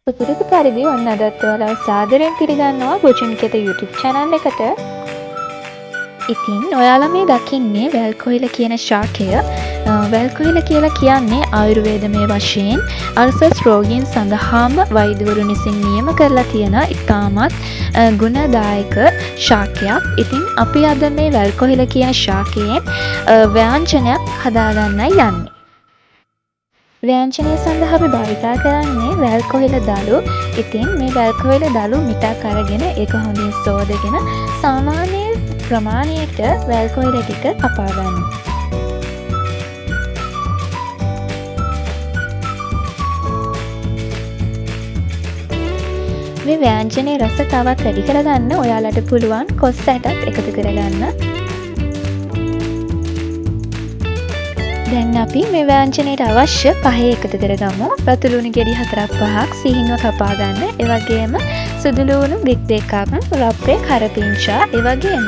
සුපුරුදු පරිදි ඔන්න අදත් ඔයාලව සාදරයෙන් පිළිගන්නවා බොජුන්කෙත YouTube channel එකට. ඉතින් ඔයාලා මේ දකින්නේ වැල්කොහිල කියන ශාකය. වැල්කොහිල කියලා කියන්නේ ආයුර්වේදමය වශයෙන් අල්සර්ස් රෝගීන් සඳහාම වෛද්‍යවරුන් විසින් නියම කරලා තියෙන ඉතාමත් ගුණදායක ශාකයක්. ඉතින් අපි අද මේ වැල්කොහිල කියන ශාකයෙන් ව්‍යංජනයක් හදාගන්නයි යන්නේ. ව්‍යංජනය සඳහා අපි භාවිතා කරන්නේ වැල්කොහිල දළු. ඉතින් මේ වැල්කොහිල දළු මිටක් අරගෙන ඒක හොඳින් සෝදගෙන සාමාන්‍ය ප්‍රමාණයට වැල්කොහිල ටික කපා ගන්න. මේ ව්‍යංජනයේ රස තවත් වැඩි කරගන්න ඔයාලට පුළුවන් කොස් ඇටත් එකතු කරගන්න. දැන් අපි මේ ව්‍යංජනයට අවශ්‍ය පහේ එකතු කරගමු. රතු ලුණු ගෙඩි 4ක් 5ක් සිහින්ව කපා ගන්න. ඒ වගේම සුදු ලුණු බික් දෙකක්, රප්පේ කරපිංචා, ඒ වගේම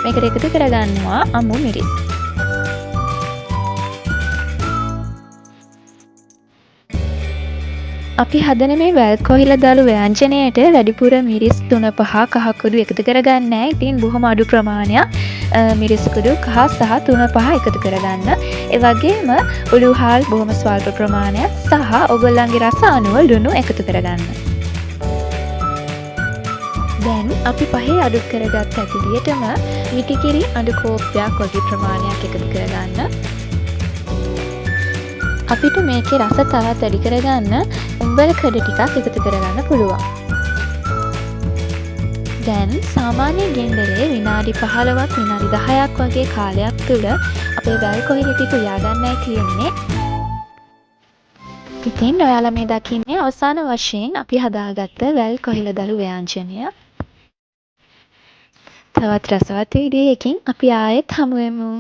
මේකට එකතු කරගන්නවා අමු මිරිස්. අපි හදන මේ වැල්කොහිල දළු ව්‍යංජනයට වැඩිපුර මිරිස් 3 5 කහ කුඩු එකතු කරගන්නේ නැහැ. ඉතින් බොහොම අඩු ප්‍රමාණයක් මිරිස් කුඩු කහ සහ 3 5 එකතු කරගන්න. ඒ වගේම උළුහාල් බොහොම ස්වල්ප ප්‍රමාණයක් සහ ඔයගොල්ලන්ගේ රස අනුව ලුණු එකතු කරගන්න. දැන් අපි පහේ අඩු කරගත් ඇතිලියටම මිටිකිරි අඩු කෝප්පයක් වගේ ප්‍රමාණයක් එකතු කරගන්න. අපිට මේකේ රස තවත් වැඩි කරගන්න උම්බල කඩ ටිකක් එකතු කරගන්න පුළුවන්. දැන් සාමාන්‍ය ගින්දරේ විනාඩි 15ක් විනාඩි 10ක් වගේ කාලයක් තුළ අපේ වැල්කොහිල ටික උයා ගන්නයි තියෙන්නේ. ඉතින් ඔයාලා මේ දකින්නේ අවසාන වශයෙන් අපි හදාගත්ත වැල්කොහිල දළු ව්‍යංජනය. තවත් රසවත් වීඩියෝ එකකින් අපි ආයෙත් හමු වෙමු.